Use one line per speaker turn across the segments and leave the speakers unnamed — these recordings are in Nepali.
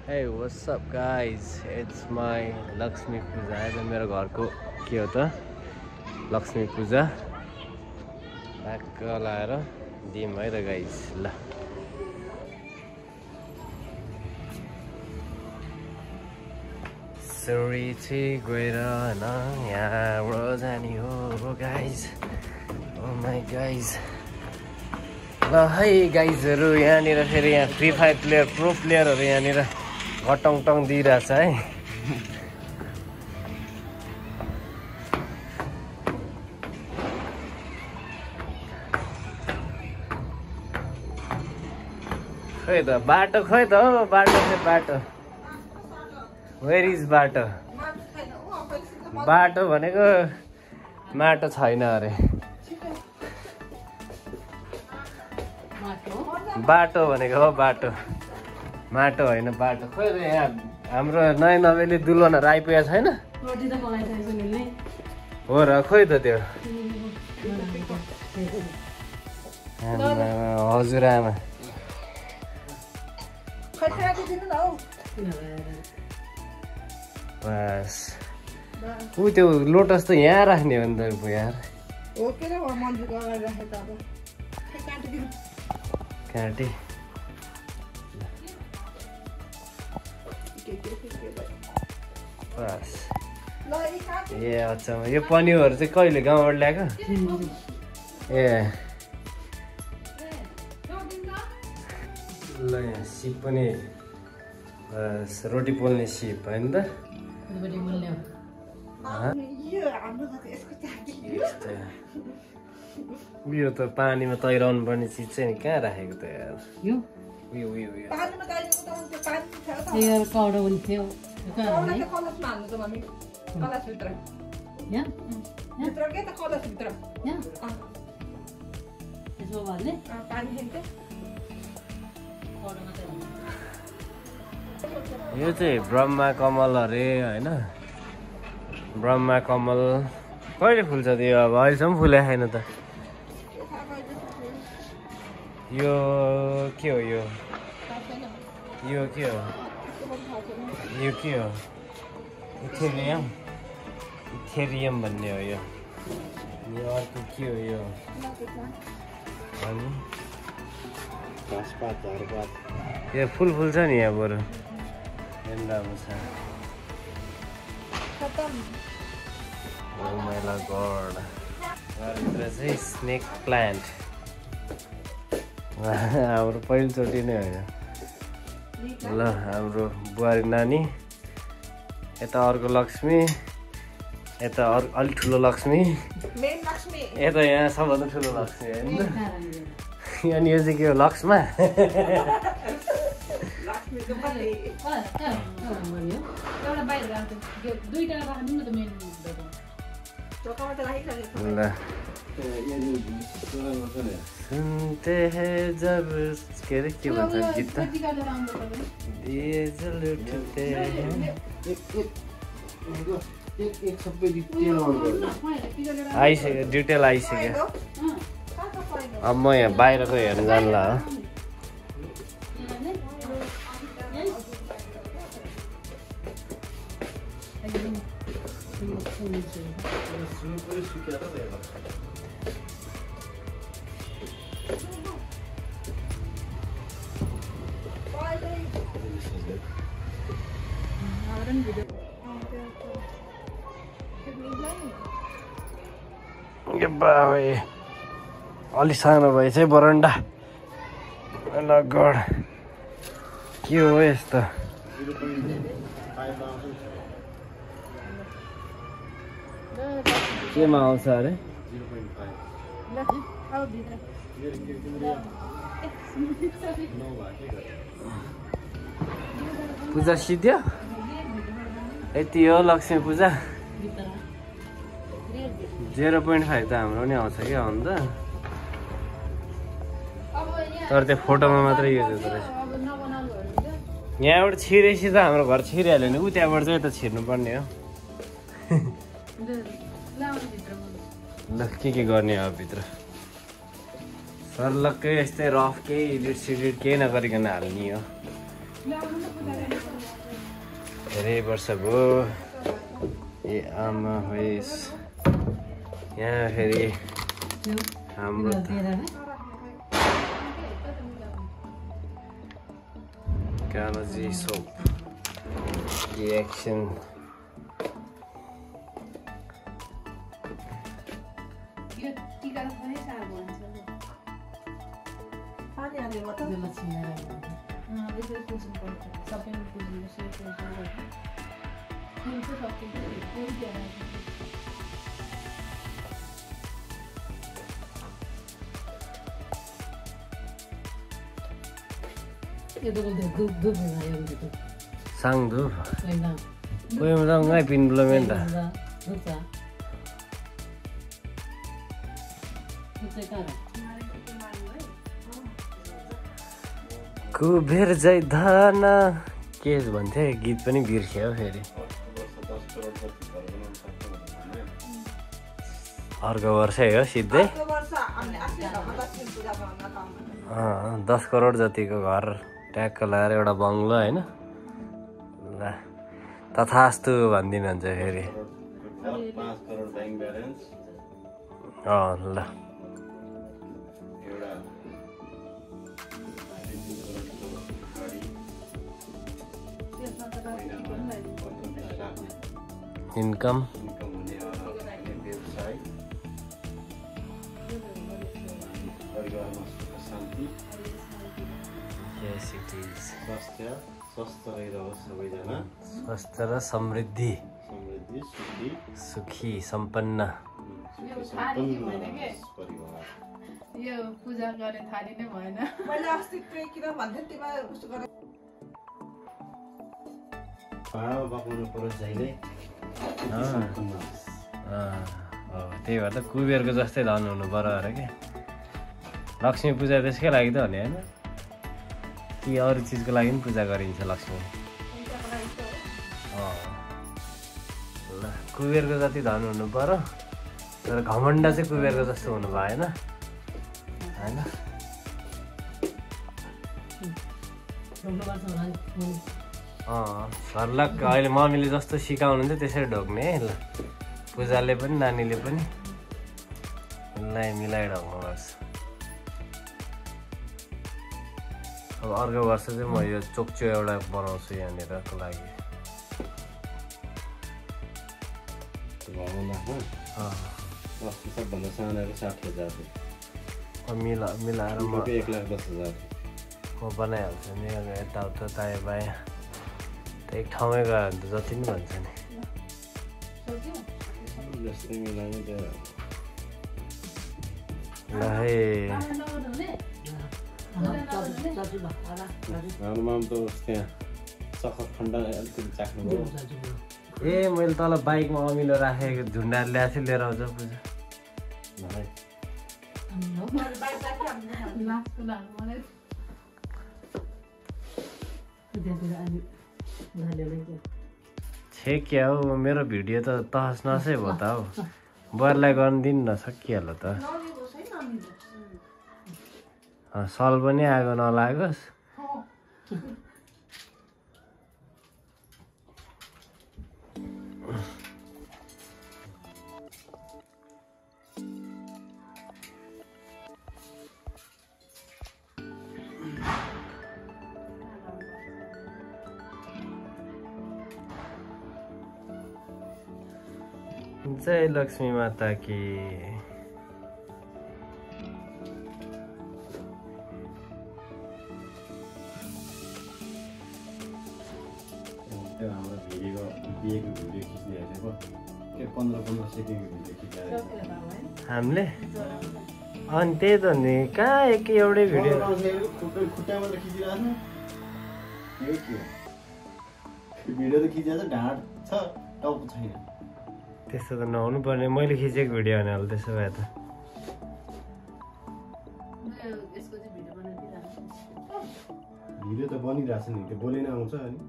Hey, what's up guys? It's my Lakshmi Puja. आज मेरो घरको के हो त लक्ष्मी पूजा ट्याक्क लाएर दिम है त गाइस ल सरी चाहिँ गएर न यहाँ जाने हो गाइस ओ माई गाइस ल है गाइजहरु यहाँनिर फेरि यहाँ फ्री फायर प्लेयर प्रो प्लेयरहरु यहाँनिर घटङ टङ दिइरहेछ है खै त बाटो खै त हो बाटो चाहिँ बाटो वेयर इज बाटो बाटो भनेको माटो छैन अरे बाटो भनेको हो बाटो माटो होइन बाटो खै त यहाँ हाम्रो नयाँ नवेली दुलहनहरू आइपुगेको छैन हो र खोइ त त्यो हजुरआमा बस ऊ त्यो लोटस त यहाँ राख्ने हो नि त यार काटे बस ए अच्छा यो पनिरहरू चाहिँ कहिले गाउँबाट ल्याएको ए ल यहाँ सिप पनि बस रोटी पोल्ने सिप होइन त यो त पानीमा तैराउनु पर्ने चिज चाहिँ नि कहाँ राखेको त यार यो चाहिँ ब्रह्मा कमल अरे होइन ब्रह्मा कमल कहिले फुल्छ त्यो अब अहिलेसम्म फुलेको छैन त यो के हो यो के हो यो के हो इथेरियम भन्ने हो यो अर्को के हो यो यो फुल फुल्छ नि यहाँ बरु राम्रो छ घरभित्र चाहिँ स्नेक प्लान्ट हाम्रो पहिलोचोटि नै होइन ल हाम्रो बुहारी नानी यता अर्को लक्ष्मी यता अलिक ठुलो लक्ष्मी यता यहाँ सबभन्दा ठुलो लक्ष्मी होइन अनि यो चाहिँ के हो लक्ष्मा सुनते हैं जब के अरे के भन्छ गीत त डिजल उठते हैं आइसक्यो डिटेल आइसक्यो अब म यहाँ बाहिरको हेर्न जान्ला हो अलि सानो भए चाहिँ बरन्डा गड के हो यस्तो केमा आउँछ अरे पूजा सिद्धियो यति हो लक्ष्मी पूजा 0.5 त हाम्रो नि आउँछ क्या आउनु त तर त्यो फोटोमा मात्रै युज हुँदो रहेछ यहाँबाट छिरेपछि त हाम्रो घर छिरिहाल्यो नि उ त्यहाँबाट चाहिँ त छिर्नुपर्ने हो ल के गर्ने हो भित्र सर्लक्कै यस्तै रफ केही एडिट सिडिट केही नगरिकन हाल्ने हो धेरै वर्ष भयो ए आमा होइस यहाँ फेरि हाम्रो कालोजी सोप reaction Sang tu. Kau yang macam ngai pin belum enta. Kuber जय धन के भन्थे गीत पनि बिर्स्यो फेरि अर्को वर्षै हो सिधै 10 करोड जतिको घर ट्याक्क लगाएर एउटा बङ्गलो हैन ल तथास्तु भन्दिनुहुन्छ फेरि
5 करोड ब्याङ्क ब्यालेन्स
ल इन्कम
व्यवसाय परिवारमा सुख शान्ति स्वास्थ्य स्वस्थ रहिरहोस् सबैजना
स्वस्थ र समृद्धि सुखी सम्पन्न
परिवार
यो पूजा गर्ने थाली नै भएन मैले अस्ति किन भन्थे तिमी उस्तो गरे
बाबाको परोस जहिले
त्यही भएर त कुबेरको जस्तै धन हुनु पर्यो अरे के लक्ष्मी पूजा त्यसकै लागि त भने होइन कि अरू चिजको लागि पनि पूजा गरिन्छ लक्ष्मी ल कुबेरको जति धन हुनु पर्यो तर घमण्ड चाहिँ कुबेरको जस्तो हुनु भएन होइन घरलक अहिले मम्मीले जस्तो सिकाउनुहुन्थ्यो त्यसरी ढोक्ने ल पूजाले पनि नानीले पनि यसलाई मिलाइ ढोक्नुपर्छ अब अर्को वर्ष चाहिँ म यो चोकचो एउटा बनाउँछु यहाँनिरको लागि
सबभन्दा सानो 60,000
मिलाएर म
1,10,000
म बनाइहाल्छु नि यताउता दायाँ बायाँ एक ठाउँमै गयो भने त जति नि भन्छ नि
जस्तै मिलाउने त्यो
ल है
हनुमान त त्यहाँ चक्कर खण्ड अलिकति चाख्नुभयो
ए मैले तल बाइकमा अमिलो राखेको झुन्डाहरू ल्याएको थिएँ लिएर आउँछ पूजा छे क्या हो मेरो भिडियो त तहस नसै भयो त हौ बुहारीलाई गर्नु दिनु न सकिहाल्यो त सल पनि आगो नलागोस् जय लक्ष्मी माता की
हाम्रो भिडियो बिहेको भिडियो खिच्ने हेरेको त्यो 15 सेकेन्डको भिडियो खिचाएको
हामीले अनि त्यही त नि कहाँ एउटै भिडियो
खुट्टामा त खिचिरहेको छ भिडियो त खिचेको छ ढाड छ टाउको छैन
त्यस्तो त नहुनु पर्ने मैले खिचेको भिडियो भने होला त्यसो भए त
भिडियो त बनिरहेछ नि त्यो बोलेन आउँछ अनि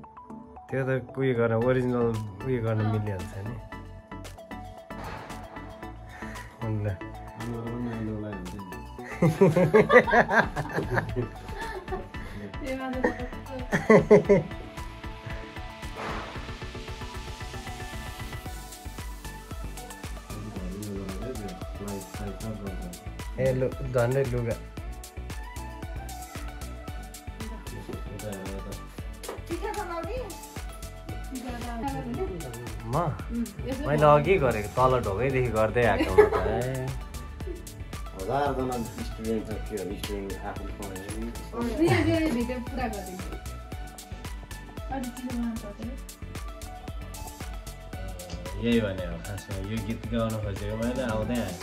त्यो त उयो गर्न ओरिजिनल उयो गर्न मिलिहाल्छ नि ए लु झन्डै लुगा मैले अघि गरेको तल ढोकैदेखि गर्दै आएको
हजारजना स्टुडेन्ट छ के हो स्टुडेन्ट आफूले
यही भने हो खासमा यो गीत गाउन खोजेको मैले आउँदै आएँ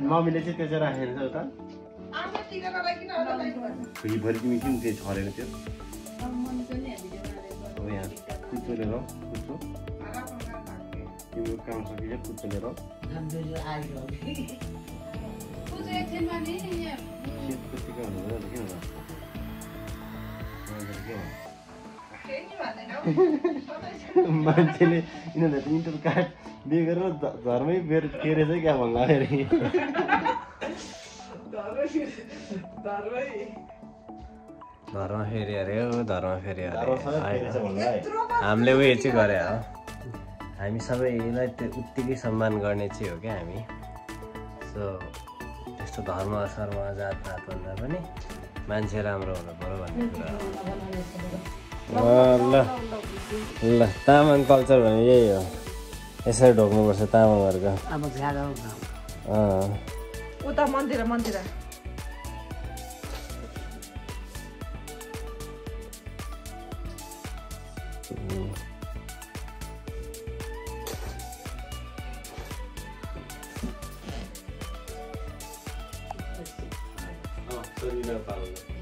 मम्मीले चाहिँ त्यो चाहिँ राखेको छ उता खुइभरि तिमी किन त्यो छरेर त्यो हो यहाँ कुचो लिएर कुचो तिम्रो काम सकिन्छ कुचो लिएर मान्छेले यिनीहरूले त इन्टर कार्ड बिहे गरेर घरमै फेरेछ क्या भन्ला फेरि
धर्म फेरि अरे हो धर्म फेरि अरे हामीले उयो चाहिँ गरे हो हामी सबैलाई त्यो उत्तिकै सम्मान गर्ने चाहिँ हो क्या हामी सो त्यस्तो धर्म सर्म जातपात भन्दा पनि मान्छे राम्रो हुनु पर्यो भन्ने कुरा हो ल ल तामाङ कल्चर भने यही हो यसरी ढोक्नुपर्छ तामाङहरूको
उता मन्दिर
शरीर पाल्नु